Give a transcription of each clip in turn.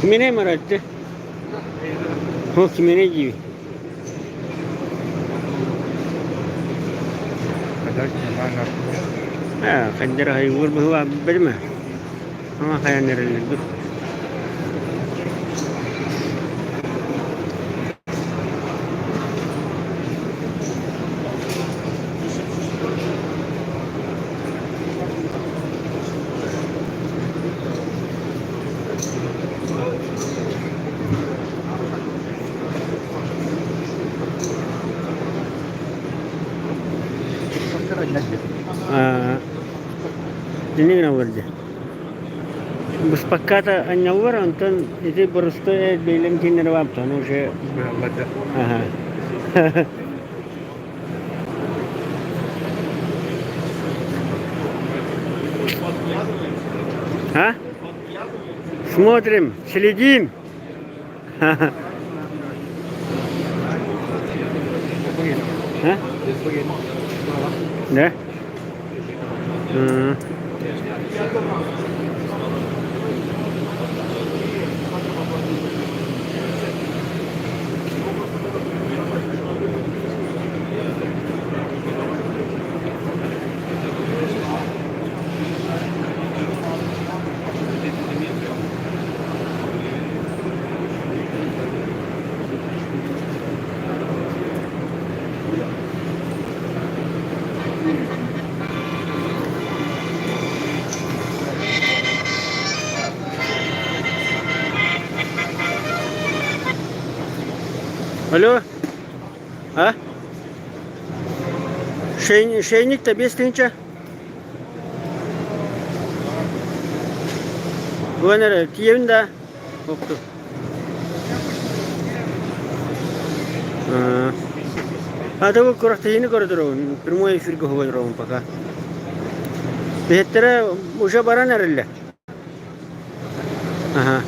Кимиэнэй маратты? Ол кимиэнэй диибин? Ээ, хайдах айгыр быһыылаах билбэтим ээ. Ама хайан эрэллэр дуу. Ини гыналлар дии. Быспакка да анньаллар, онтон ити боростуой бэйлэм кииннэрэ баамтан уже Ага. А? Смотрим, следим. А? Да? М. Алло? А? Шейник-то 5000? Буган эрэ тиийэбин да? Опту. А то бу күрэхтэһиини көрө туробун. Прямой эфиргэ уһуга туробун пока. Биһиттэрэ уже баран эрэллэр. Аха.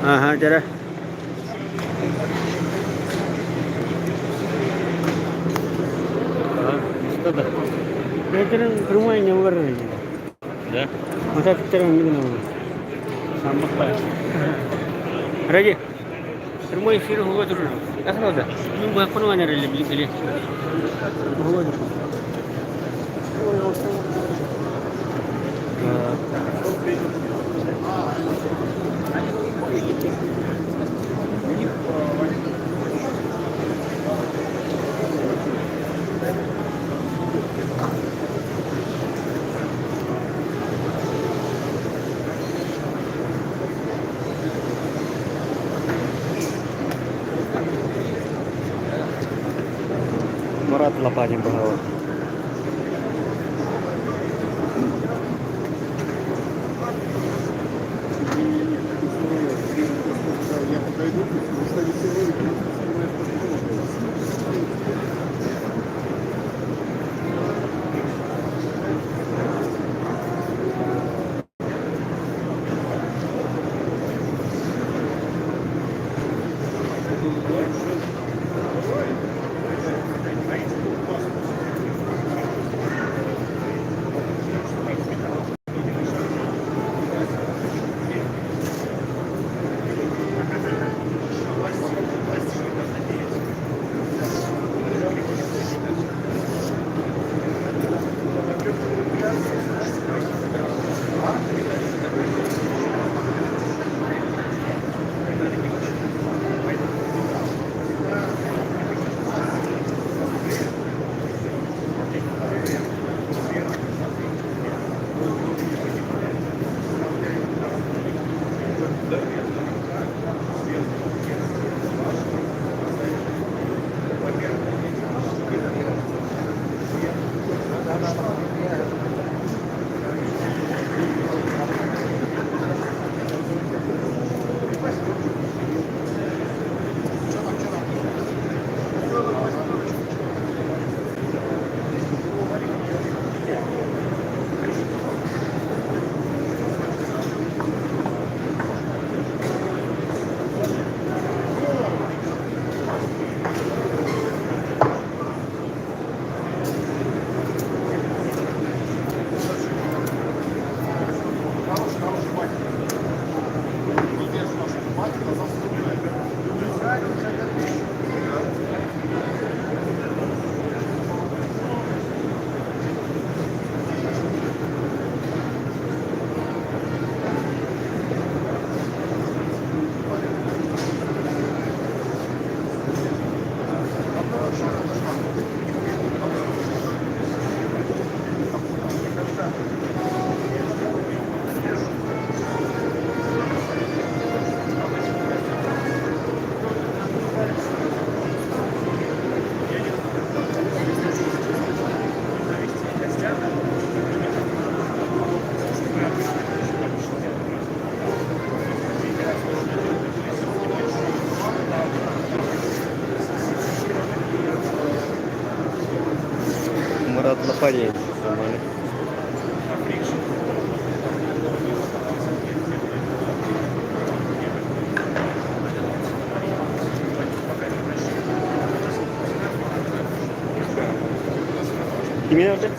Аха, дьэрэ. Что да? Биһиттэрин прямой не барар. Да? Мотоциклтар оннугун Ради, прямой эфир уһуга турар. Ахнада. Мин быһахпын эрэллэ били. Уһуга турар. Мурат Лопатин быһалар. Марат Лопатин нормально. Кимин ордер?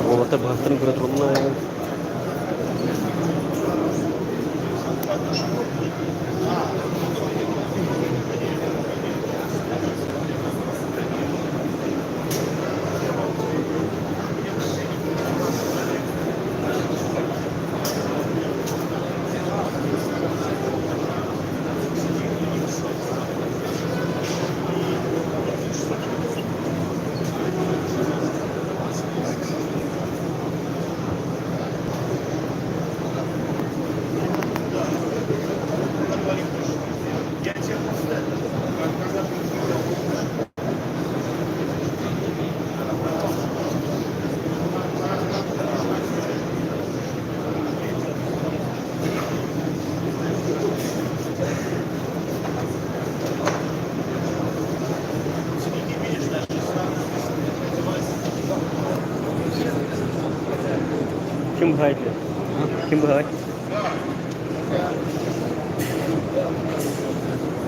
Уолаттар быһахтарын көрө тураллар. Ким быһаайт? Ким быһаайт?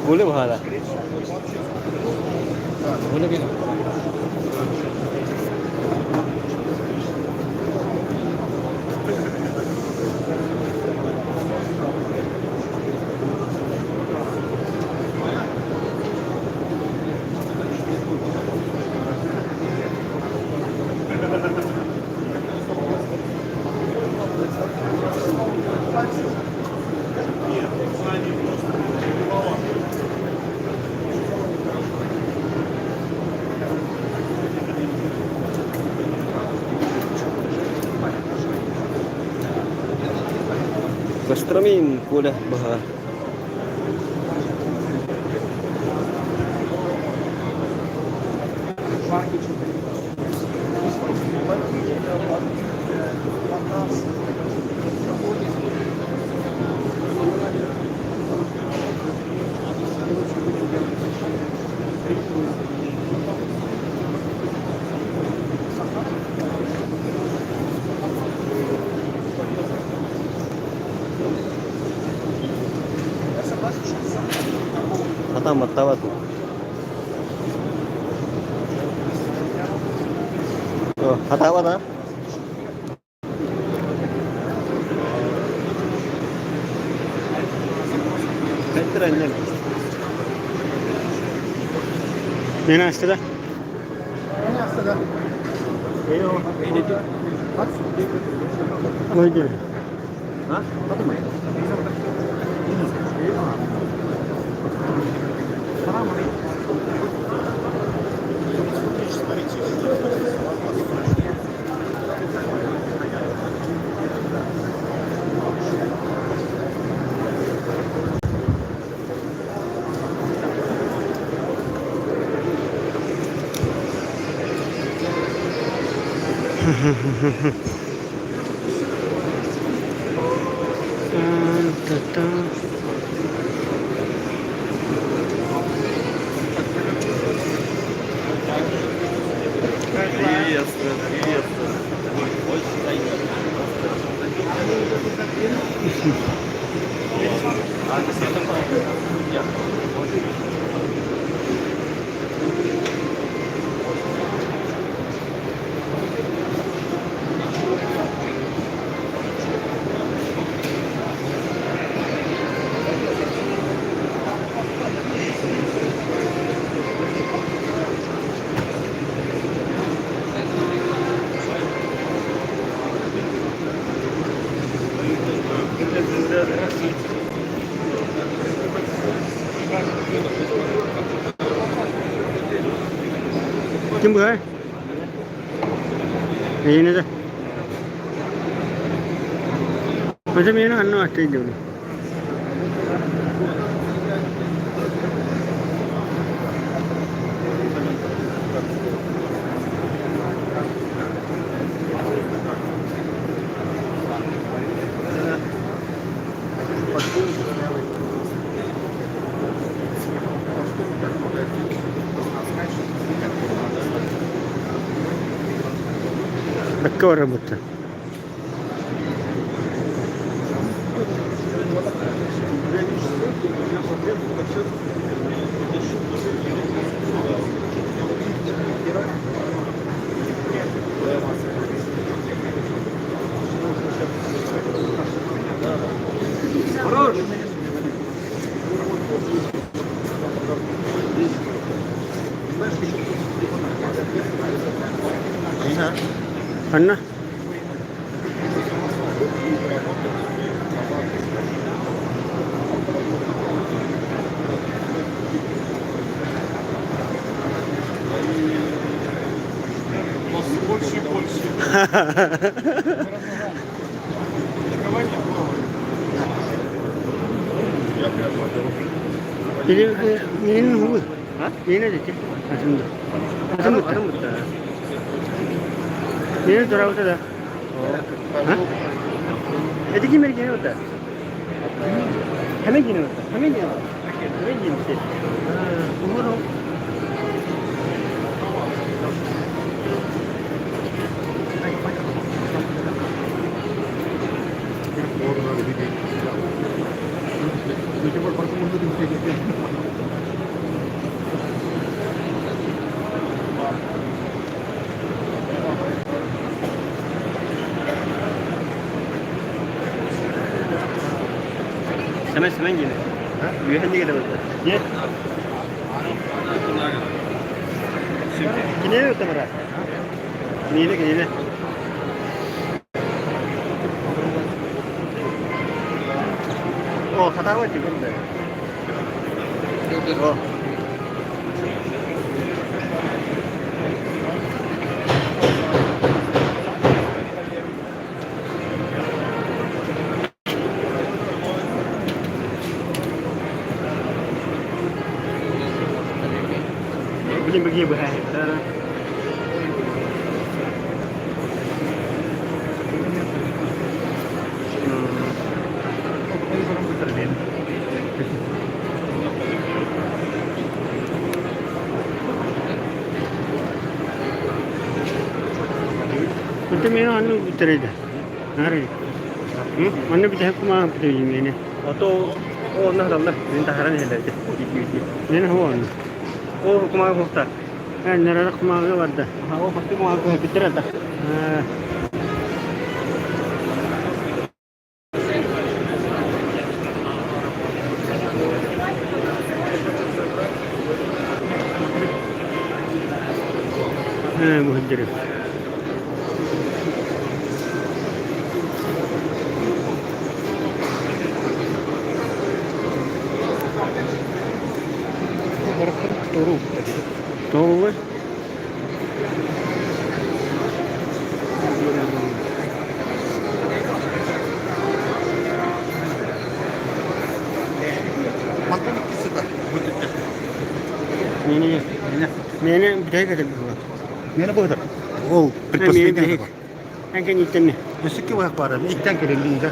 Коля быһаара. Костромин Коля быһа. Хатаамматтаабат. Хатаабат а? Мин астыда. Ой, Приветствую, приветствую. Ким быһай? Эйиэнэ да. Ата миэнэ ханна аттый дьону. Бэккэ барар буттар. Ханна? Больше и больше. Или хуй. Yine dedi. Aslında. Aslında. Yine durağıda da. Ha? Эти ким эргине ота? Hemen gine ота. Hemen gine. Hemen gine. Umur Hemen hemen gine. Üyehen gine ота. Ye. Kine ота бара. Кине кине. О, хатаwa 지금. О. Блин, беги бы. ಮತ್ತೆ ಮೇನು ಅನ್ನು ಬಿತ್ತರ ಇದೆ. ಹಾರಿ. Manna bitah kuma bitah mene. Ото о нахалла мен тахаран хэлэйде. Nene huwa annu. О кума хохта. Narara kuma varda. О хохты кума биттер ата. Muhajir. Тоҕу? Mene mene bitah kadar huwa. Mene быһыдар. Ол предпоследний. Anke nittenne. Өссө быһах бара. Иттен келен бийде.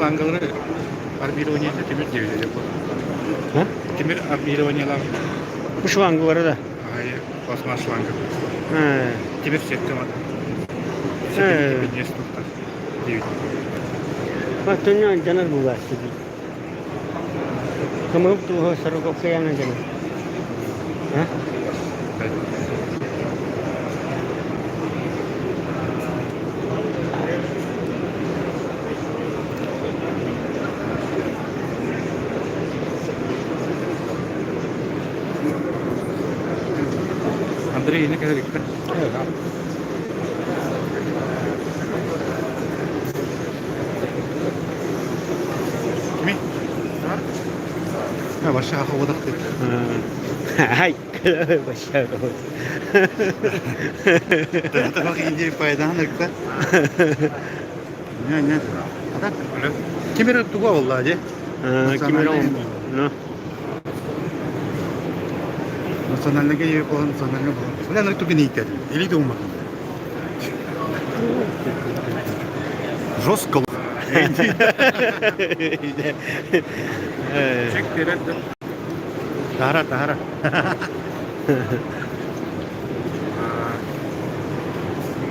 Шлангалары армированиета тимир диэбитэ. Тимир армированиелар. Бу шлангалары да? Пластмасс шланга. Тимир сетка ма. Оттон дьонор булааччы дии. Кымыл туһа сороковкаянан дьонор. Андрей не кэлэрикпин. Кими? Вообще ахуодах Ай, вообще Кимир туга болла де? Кимир ну. Национальныйга ие болан, национальный болан. Бля, ну тугин ийтер. Или думаю. Жестко. Тахара, тахара.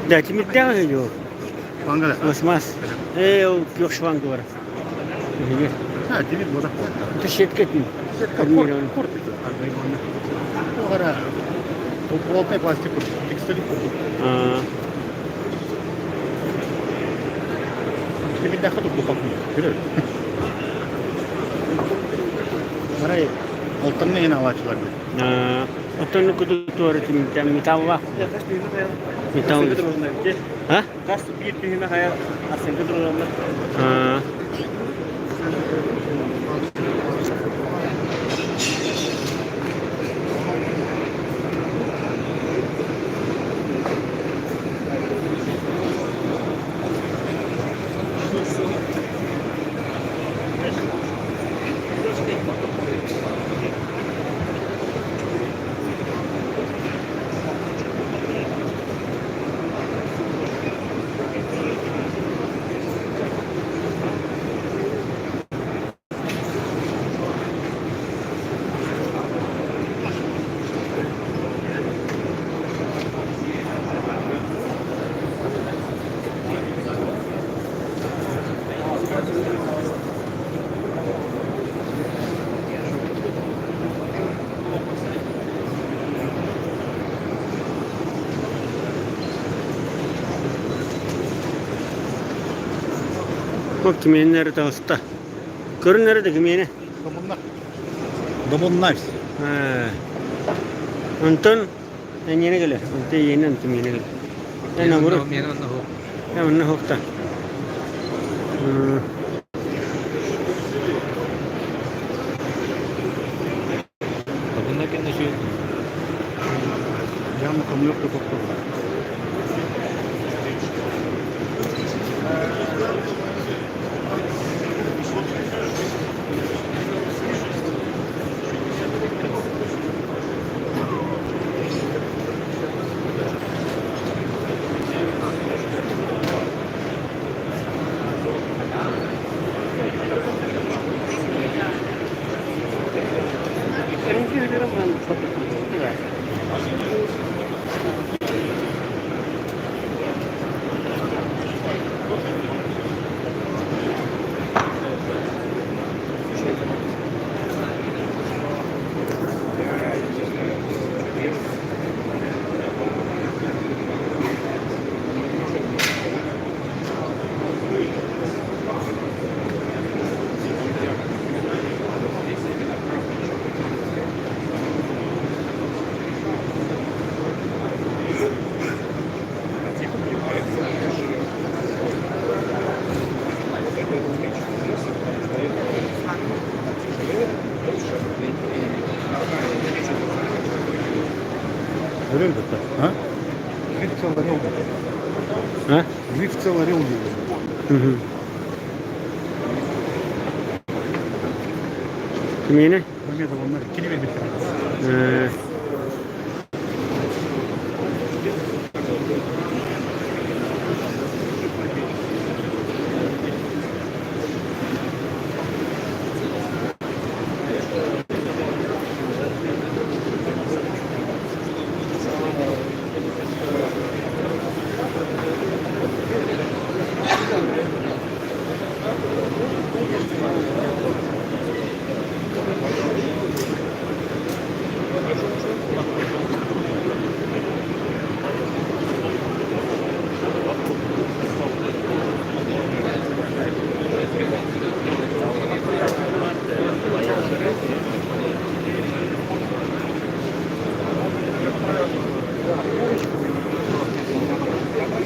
Да, тимирдээх үһү Шлангада. Пластмасс. Ээ, ол күөх шланга бар. А, тимир бодах Это сетка этин. Ара. Плотный пластик, текстиль. Тимирдээх тут духовный. Арай, алтынны ен алачылар. Оттон куту туары тимиртэн металла. Металл. А? Хас биир түһүмэ хайа Арсенка тураллар. А. Ол кимиэннэрэ таҕыста. Көрүннэрэ да кимиэнэ. Double knives. Онтон эйиэнэ кэлэр. Онтон эйиэнэ онтон миэнэ кэлэр. Эн обуру. Эн онно хуохта. Явно кому кто. Целый орел. А? Жив целый орел делает. Угу. Кимиэнэ? Мамедов онно кини биэрбиттэр. Э,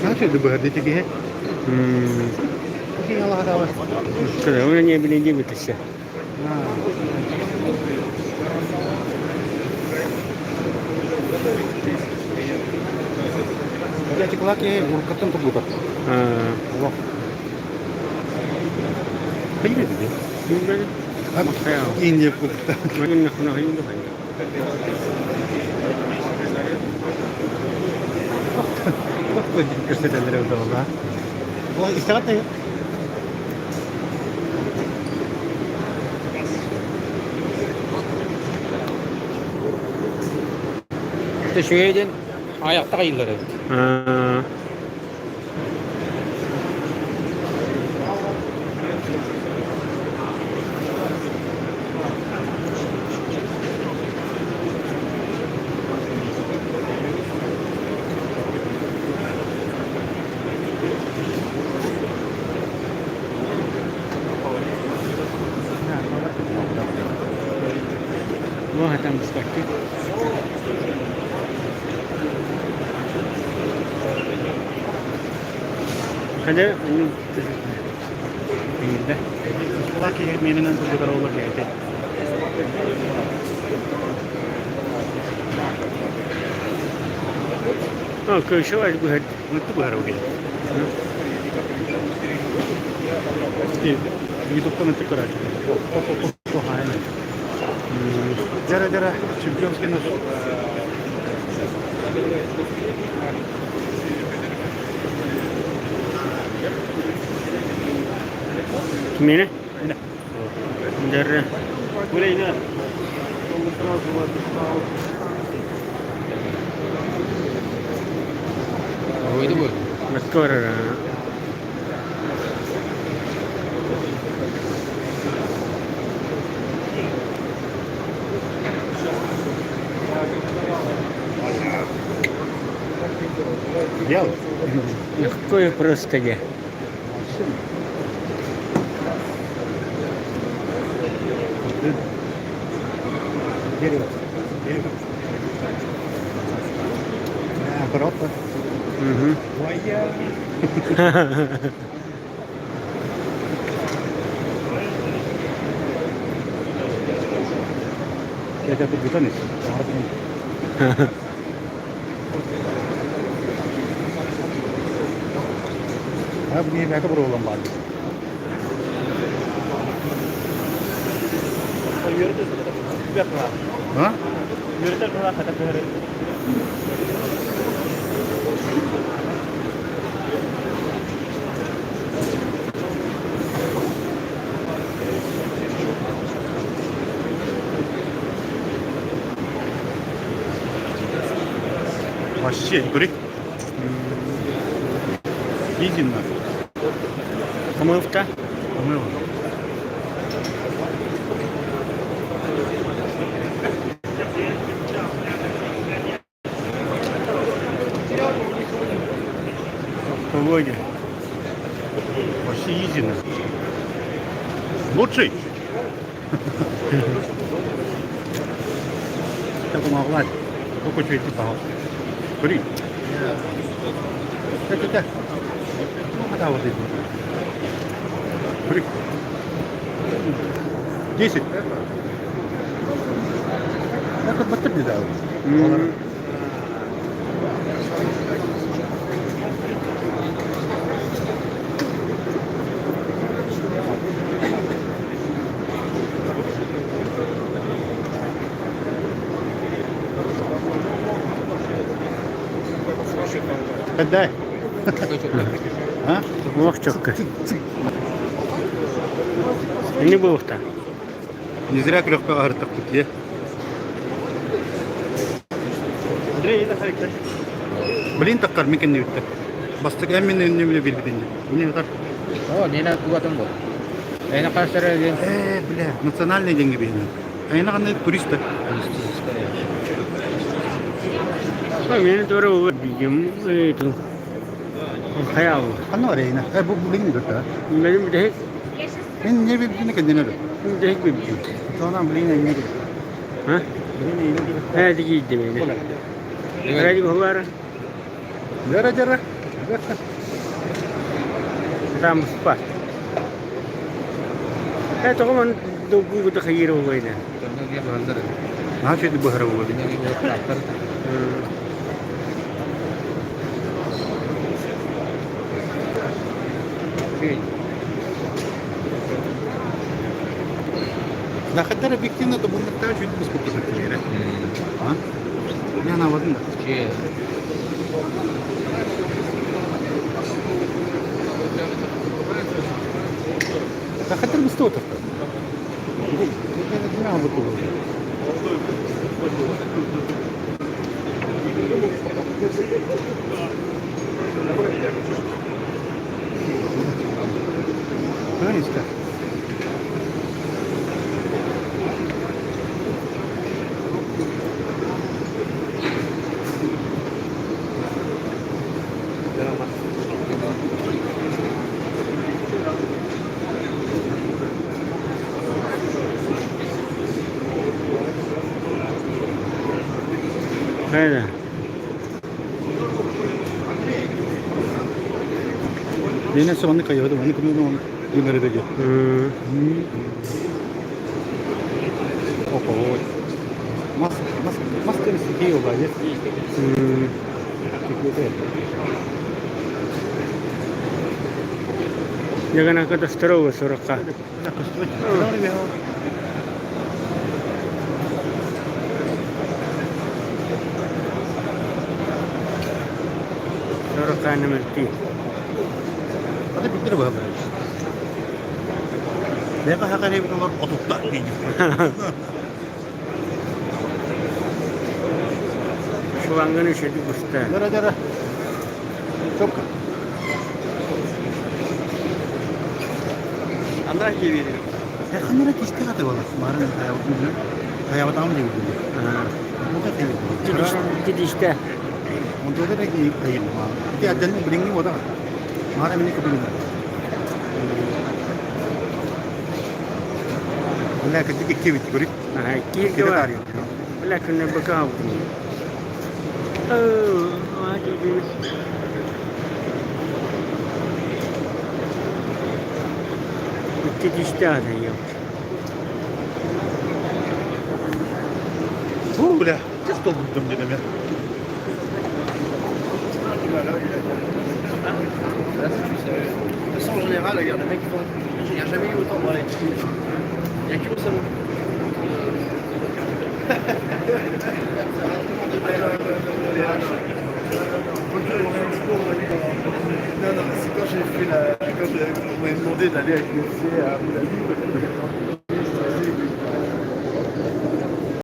Знаешь, это быһар дете киһи. м, Киһи алаһадаабы. Кыра, оны не билин диэбитиссэ. Дядя киһи уруккаттан турбута. Аа, Олох. Хайы диде. билбэт. Индия кутта. Манна хуна хайын да хайа. Көрсөтөлөр өтө Ол истэҕит да Үчүгэйдин айахта кыйыллар эбит. Аа, Туох там быспаккын? Хада оннук да. Киһи миэнинэн турбутар олор киһи. Оо, көрсө бар быһар. Мытты быһар ол киһи. Ютубтан өттүк көрөөчү. Жара жара чемпионский наш. Кимиэнэ? Дәрре. Ойду бу. Москва барара. Дьявол. Какое просто де. Дерево. Дерево. Аккуратно. Угу. Твоя. Я тебя тут бетонец. А мне это было ломбард. А? Вообще, говори. Иди нахуй. Помывка? Помыло. Погода. Вообще изи нахуй. Лучший. Так помогла. Только чуть не пал. Говори. Так, так, так. Ну, когда вот это. Говори. 10. Так вот батыр не дал. Хаддай. А? Ох, чокка. Не буолуохта. Не зря күрөхпө аһыртахпыт дии. Андрей, это характер. Блин таххар мин кэннибиттэр. Бастакы эн мин иннибинэ билбитин дии. Мне так. О, нена тугатын бу. Эйна каштара диэн. Э, бля, национальные деньги биһинэ. Айна қандай туриста. Мені тура бигем эту. Хайау. Ханна бар эйна? Э, бу блин дөртө. Benim de Мен не билбитин кэннинэ өрө. de бибим. Сонан блин эйне дии. Ha? Блин эйне дии. Hadi giydi beni. Hadi var. Жара жара. Там спа. Это он дугу да хайыр ойна. Наша это бахара буолла. Нахаддар объективно то буннактаа чуть беспокойно кэлэрэ. А? Не на воды. Нахаддар быстро. Көрүстэ. Хайда. Мен соны кайыды, оны күнү оны күнөрөдөгө. Опа, ой. Мас мас мас терisi кийо ба, е. Ягана ката второго сорока. Сорока номер три. Hadi bitir bakalım. Ne kadar hakari bir olur otupta. Шуланганы шеди густа. Жара жара. Çok. Андрей киевери. Ханара киште каты бола. Марын хаябытын. Хаябытам деп. Бу да Gidişte. Онда да ки айын. Ити аддан билиңни ода. Мара мени көбүн. Бля, кадик кебит көрүк. Ага, кирки бар. Бля, күнне бака. Оо, hadi Gidişte hadi yok. Фу, бля, чисто болдум дедим я. De façon générale, regarde, les mecs font. Il n'y a jamais eu autant de relais. Il n'y a qu'au salon. Non, non, c'est quand j'ai fait la. Quand on m'a demandé d'aller avec le à Abu Dhabi.